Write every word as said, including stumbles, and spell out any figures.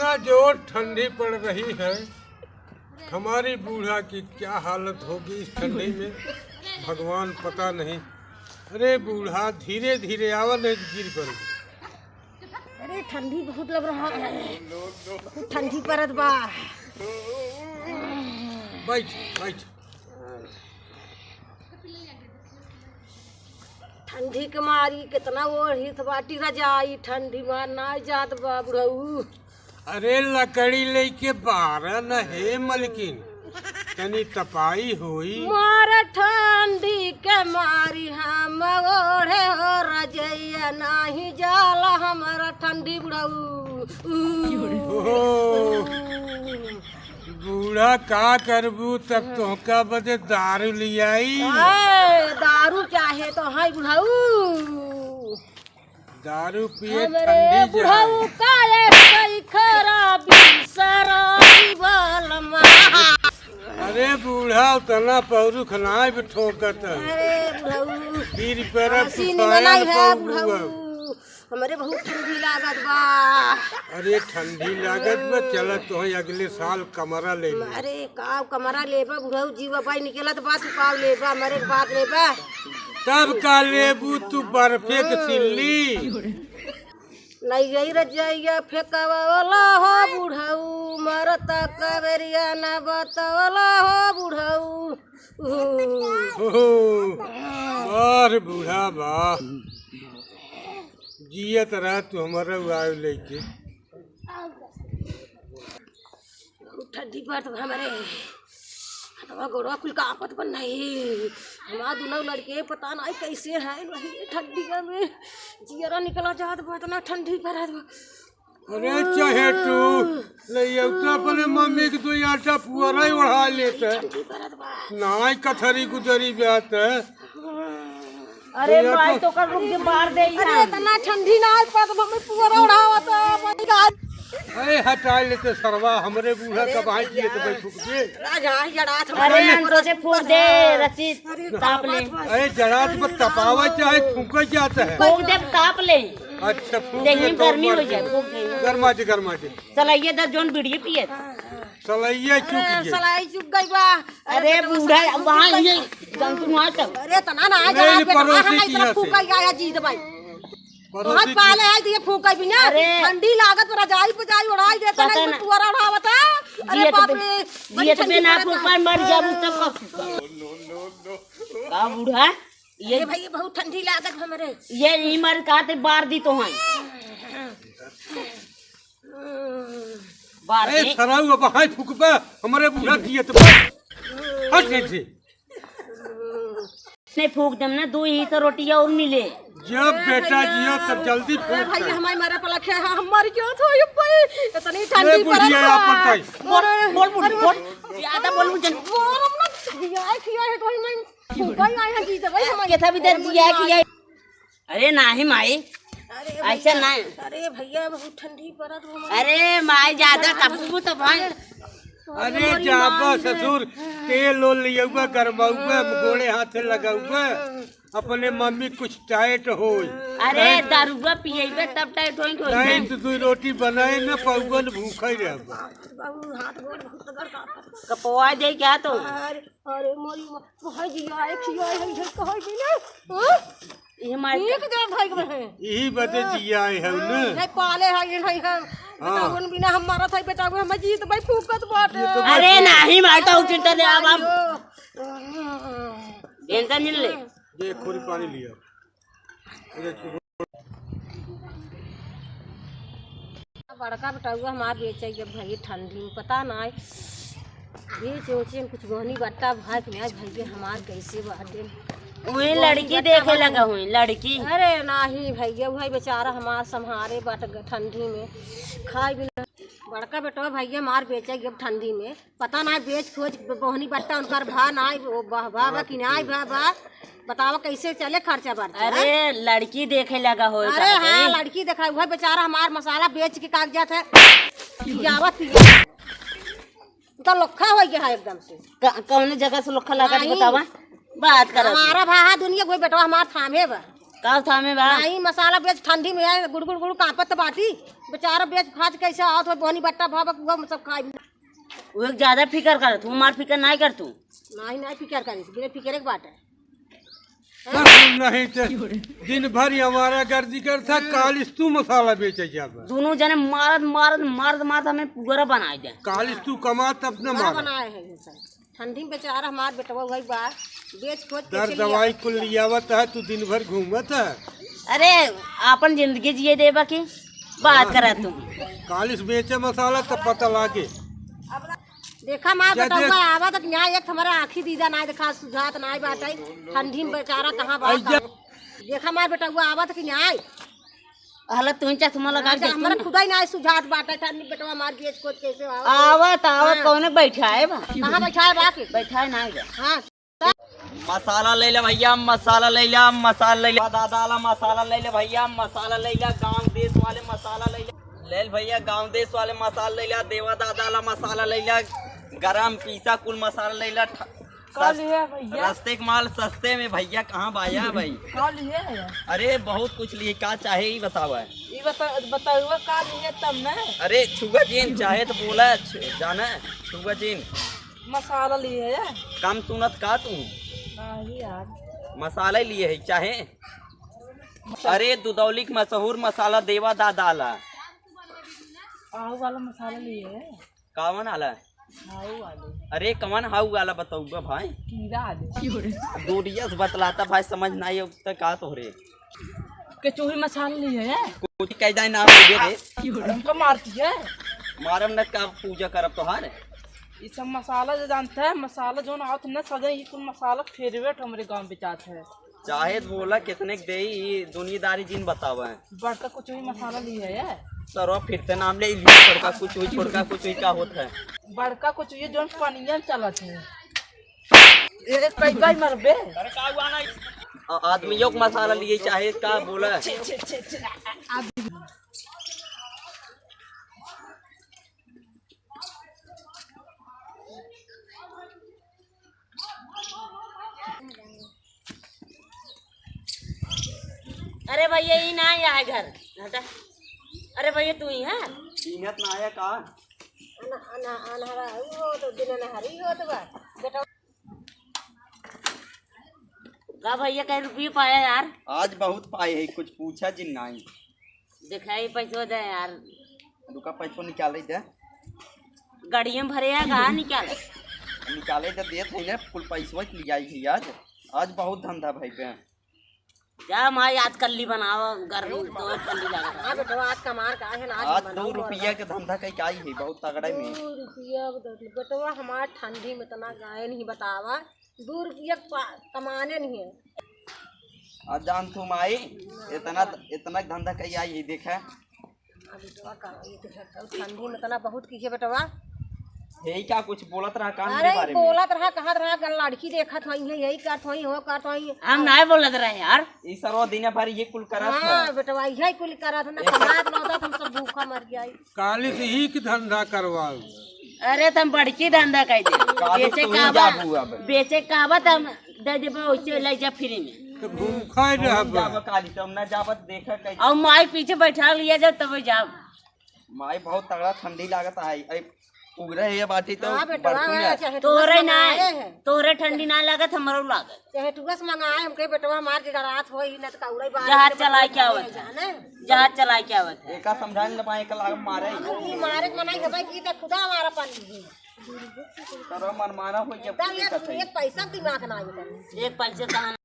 इतना जोर ठंडी पड़ रही है, हमारी बूढ़ा की क्या हालत होगी इस ठंडी में, भगवान पता नहीं। अरे बूढ़ा, धीरे धीरे आवा, नहीं तो गिर पड़ेगी। अरे ठंडी बहुत लग रहा है, बहुत ठंडी पड़त बा। बैठ, बैठ। ठंडी के मारी कितना ओढ़ित बाटी रजाई, ठंडी मार ना जात बा बुढ़ऊ। अरे लकड़ी लेके बारह न हे मलकिन, तनी तपाई होई। मार ठंडी के मारी हम ओढ़े हो रजैया, नाही जाल हमारा ठंडी बुढ़ऊ। ओहो। बूढ़ा का करबू, तब तोहका बदे दारू लियाई। ए, दारू चाहे तो है बुढ़ऊ। दारू पिए हमरे ठंडी बुढ़ऊ जाए। का एक कई खराबी शराबी वाला मा। अरे बूढ़ा, उतना पौरुख नाई बे ठोकत। अरे बुढ़ऊ। पीर पर फांसी निमन है पौरुख। बुढ़ऊ। हमरे बहुत ठंडी लागत बा। अरे ठंडी लागत बा, चला तोहई अगले साल कमरा ले ले। अरे का कमरा लेबा बुढ़ऊ, जीवा बाई निकलत बा, तू का लेबा, मरे के बाद लेबा। तब का लेबू तू बर्फे के सिल्ली? नहीं यही रजैया फेंकवाला हो बुढ़ऊ, मरता कबरिया न बतवला हो बुढ़ऊ। ओहो, वाह रे बूढ़ा वाह। जियत रह तू हमारा उआव लेके। बहुत ठंडी पड़त बा हमरे। हथवा गोड़वा कुल कांपत बा नहीं। हमार दुनो लड़के पता नहीं कैसे हैं वही ठंडी में। जियरा निकला जात बा, इतना ठंडी पड़त बा। अरे चहेटू, ले ये तो अपने मम्मी के दो आटा पुअरा ही ओढ़ा लेते। नाई कथरी गुजरी जात है। अरे ये माई तो तो कर रुक के मार दे अरे यहाँ। इतना ठंडी ना है, पग मम्मी पुअरा ओढ़ावत है, बड़ी गाल। अरे हटा लेते सरवा, हमरे बूढ़ा का भाई किए तो भाई फूक दे। राजा, ये रात अरे हमारे नंदो से फूक दे, रचित, अरे ताप ले। बात बा। अरे जरा तो बतावा चाहे फूका जाता है। फूक दे, ताप ले। अच्छा, फूक देही दे, में तो गर्मी हो मर जाए, गई। फूक दे। गर्मा दे, गर्मा दे। सलाइये दा जोन बीड़िये पिए। सलाइये चुक अरे, गई। सलाई चुक गई बा। अरे अरे, बूढ़ा, वहाँ ये जंतु वहाँ सब। अरे, तना ना आ नहीं, जा, ये बेटा, पड़ोसी वहाँ की इतना यहाँ से। फूका आया जीत भाई। पड़ोसी बहुत की पाले आई तो ये फूका भी ना। अरे। ठंडी लागत पर रजाई पे जाई ओढ़ाई देता पता नहीं, ना। पुअरा ओढ़ावता। अरे जियत बाप बे, रे, बड़ी जियत ठंडी बे ना पड़त फूक बा। पाए, मर जाबू तब का फूक पाए? का बूढ़ा? ये अरे भाई, ये बहुत ठंडी लागत हमरे। ये ई मार का ते बार दी तो हैं। बार ए, दे। सराऊ, अब हाय फूकबा, हमरे बूढ़ा जियत बा। हट गए थे। नहीं फूक देम ना, दो ही तो रोटी और मिले। जब बेटा जियो, तब जल्दी अरे फूक भाई, दे। हमारी मारा पलक है, हम मर गयो थो, ये भाई, इतनी ए, ठंडी बुढ़िया, पड़त बा। आप बताई। बोल, अरे, बोल, बुढ़ी, अरे, बोल। ज्यादा बोल, मुझे। बोल, हम लोग खिया, खिया है, तो मैं फूका ही आया जी, तो भाई, हमारी केथा भी दे अरे, दिया, मुझे खिया। अरे नाही माई, अरे ऐसा भैया, नाही। अरे भैया, बहुत ठंडी पड़त बा। अरे माई, ज्यादा तपबू तो भाई। अरे जाबा ससुर, तेल ओल लियउबा, गरमउबा, गोड़े हाथे लगउबा, अपने मम्मी कुछ टाइट होई। अरे दारुआ पियबे तब टाइट होई, होई। नहीं तो दो रोटी बनाए न पउबा न भूखा ही रहबा। बाबू, हाथ गोड़ बहुत तगड़ कांपत। कपवा दे क्या तो? अरे, अरे मोरी मा-, भाई जी आए, खियाए है, इधर कहै भी नहीं। हाँ? ये मार ठीक दे भाई के बहन। यही बदे जिया है हम ना। नहीं पाले है, ये नहीं हम। हाँ। बताओ, उन बिना हम मरत है, बताओ, हम जीत भाई फूकत बाटे। ये तो अरे बात नहीं, मार तो उचित ले, अब हम अयो। टेंशन नहीं ले। दे, एक खोरी पानी लिया। बड़का बेटउआ हमार बेचे गए भाई ठंडी में, पता नाई बेचे ओचे में कुछ गहनी बट्टा भाई के नाई भैया हमार कैसे बाटे। वही लड़की देखे लगा हुई, लड़की। अरे नाही भैया, वही बेचारा हमार सम्हारे बाट ठंडी में खाए बिना। बड़का बेटवा भैया हमार बेचे गए ठंडी में, पता ना बेच खोज बहनी बट्टा उनकर भा ना, वो बा, बा, बा कि ना, बा, बा। बतावा कैसे चले खर्चा बर्चा, अरे, हाँ? लड़की देखे लगा होए अरे का हाँ, भाई? लड़की देखा, वह बेचारा हमार मसाला बेच के कागजात है, पियावत पिया। तो लोखा हो गया है एकदम से। क-, कौन जगह से लोखा लगा नहीं। बतावा, बात करत है। हमारा भाहा दुनिया कोई बेटवा हमार थामे बा। का था में बा? नहीं, मसाला बेच ठंडी में है, गुड़ गुड़ गुड़ कांपत बाटी। बेचारा बेच खाच कैसे आवत हो, बोनी बट्टा भावक हुआ, हम सब खाई। वो एक ज्यादा फिकर कर तू, हमार फिकर नहीं कर तू। नहीं, नहीं फिकर करी, बिना फिकर एक बात है। नहीं तो दिन भर ही हमारा गर्दी कर था, कालिस तू मसाला बेचे जाबा। दोनों जने मारत, मारत, मारत, मारत हमें पूरा बनाए दे। कालिस तू कमा तब न पूरा मारा। बनाए हैं ये सब। ठंडी में बेचारा हमार बेटवा वही बा, बेच खोच के दर चली दवाई आवत कुल है। लियावत है, तू दिन भर घूमत है। अरे, आपन जिंदगी जिए देबा की बात करा तू। कालिस बेचे मसाला तब पता लागे। देखा मार क्या बेटवा देख- आवा तक न्याय एक हमारा आँखी दीदा ना देखा सुझात ना बाटे। ठंडी में बेचारा कहाँ बा आई जा- देखा मार बेटवा आवा तक न्याय। हला तू ही चश्मा लगा के अच्छा, देखतू हमरा ना। खुदा ही ना सुझात बाटे, तनी बेटवा मार बेच खोच कैसे आवा। आवत, आवत हाँ। कौने बैठा है बा? कहाँ बैठा है बा के? बैठा है ना बा। हाँ। मसाला ले ले भैया, मसाला ले ले, मसाला ले ले। दादा ला मसाला ले ले भैया, मसाला ले ले, गाँव देश वाले मसाला ले ले। ले ले भैया, गाँव देश वाले मसाला ले ले, देवा दादा ला मसाला ले ले, गरम पीसा कुल मसाला ले ले। ठ- का सस-, लिए भैया? रस्ते के माल सस्ते में भैया, कहाँ बाया भाई? का लिए है? अरे बहुत कुछ लिए, का चाहे ई बतावा। ई बता, बतावा का लिए तब ना। अरे छुआ जीन, चाहे तो बोला, छु-, जाना, छुआ जीन। मसाला लिए है। कम सुनत का तू? नहीं यार। मसाला लिए है, चाहे? अरे दुदौली के मशहूर मसाला देवा दादा ला। आऊ वाला मसाला लिए है। कवन आला? हाउ वाले। अरे कवन हाउ वाला बतौबा भाई? कीड़ा आले। दूरिया से बतलाता भाई, समझ ना आयो त का तोहरे। के चूही मसाला ली है? कुछ कह जाए ना बोले रे। हमको मारती है। मारम न का पूजा करब तोहार। ये सब मसाला जो जानता है, मसाला जो ना आवत न सजा, ये कुल मसाला फेवरेट हमरे गांव बेचात है। चाहे तो बोला कितने के देई, ई दुनियादारी जिन बतावे। बड़का कुछ भी मसाला लिए है। सरवा फिर से नाम ले लिया, बड़का कुछ हुई, छोटका कुछ हुई, का होत है? बड़का कुछ ये जोन पनिया में चलत है। ए, कई बाई मरबे? आ-, आदमियों के मसाला लिए चाहे का बोला? छे, छे, छे, छे, आ, आ, अरे भैया, ई ना आया है घर, हटा। अरे भैया, तू ही है? चिन्हत ना आया का? अना, अना, अनहरा ही हो तो दिन अनहरी हो तो बा। बेटा। का भैया, कई रुपये पाया यार? आज बहुत पाए है, कुछ पूछा जिन नाई। देखा, ये पैसवा दे यार। रुका, पैसवा निकाले दे। गाड़िया में भरे है, कहाँ निकाले? निकाले दे, देत है ना, कुल पैसवा के लियाई है आज। आज बहुत धंधा भाई बे। जा माई, आज कल्ली बनावा, गर्मी तो ठंडी लागत है। हाँ बेटवा, आज कमार का है ना, आज आज बनाओ दो रुपया के धंधा कई आई है, बहुत तगड़ा में। दो रुपया के दो, बेटवा हमार ठंडी में इतना गाय नहीं बतावा। दू रुपया पा-, कमाने नहीं है। आ जान तू माई, इतना, इतना धंधा कई आई है, देखा। अब तो का, ये तो है, ठंडी में इतना बहुत की है बेटवा। हे का कुछ बोलत रहा काम के अरे बारे में? बोलत रहा, कहत रहा, गल लड़की देखत होई है, यही करत होई, हो करत होई। हम नाय बोलत रहे यार। ई सरवा दिन भर ये कुल करत हाँ, है। बेटवा, यही कुल करत है, ना एक कमात लौटत, हम सब भूखा मर जाई। काली से ही की धंधा करवाऊ। अरे, तुम बड़की धंधा कह दे। काली बेचे तू ही का बा? जाबू अब। बेचे का बा, तुम दे देबे, वैसे ले जा फ्री में। तो भूखा ही हम रहबा। जाबा काली, तुम ना जाबत, देखा कैसे। और माई पीछे बैठा लिया जाओ, तब जाओ। माई बहुत तगड़ा ठंडी लागत है। ऐ उगरे है ये बाटी तो हाँ, बेटवा, बड़कू हाँ, ना। चाहे तोरे टुकस ना, मंगाए हैं। तोरे ठंडी ना लागत, हमरो लागत। चाहे टुकस मंगाए, हमके बेटवा मार के गड़ात होई, ना तो कौड़े बार जहाज के चलाए बेटवा के आवत है। जाने। जहाज चलाए के आवत है। एका समझाए न पाए, एका लाग मारे। ई मारे के मनाई है भाई, ई तो खुदा हमारा पानी है। तोरा मनमाना हो जब एकदम ये दिक्कत है। एक पैसा दिमाग ना आवे। एक पैसे का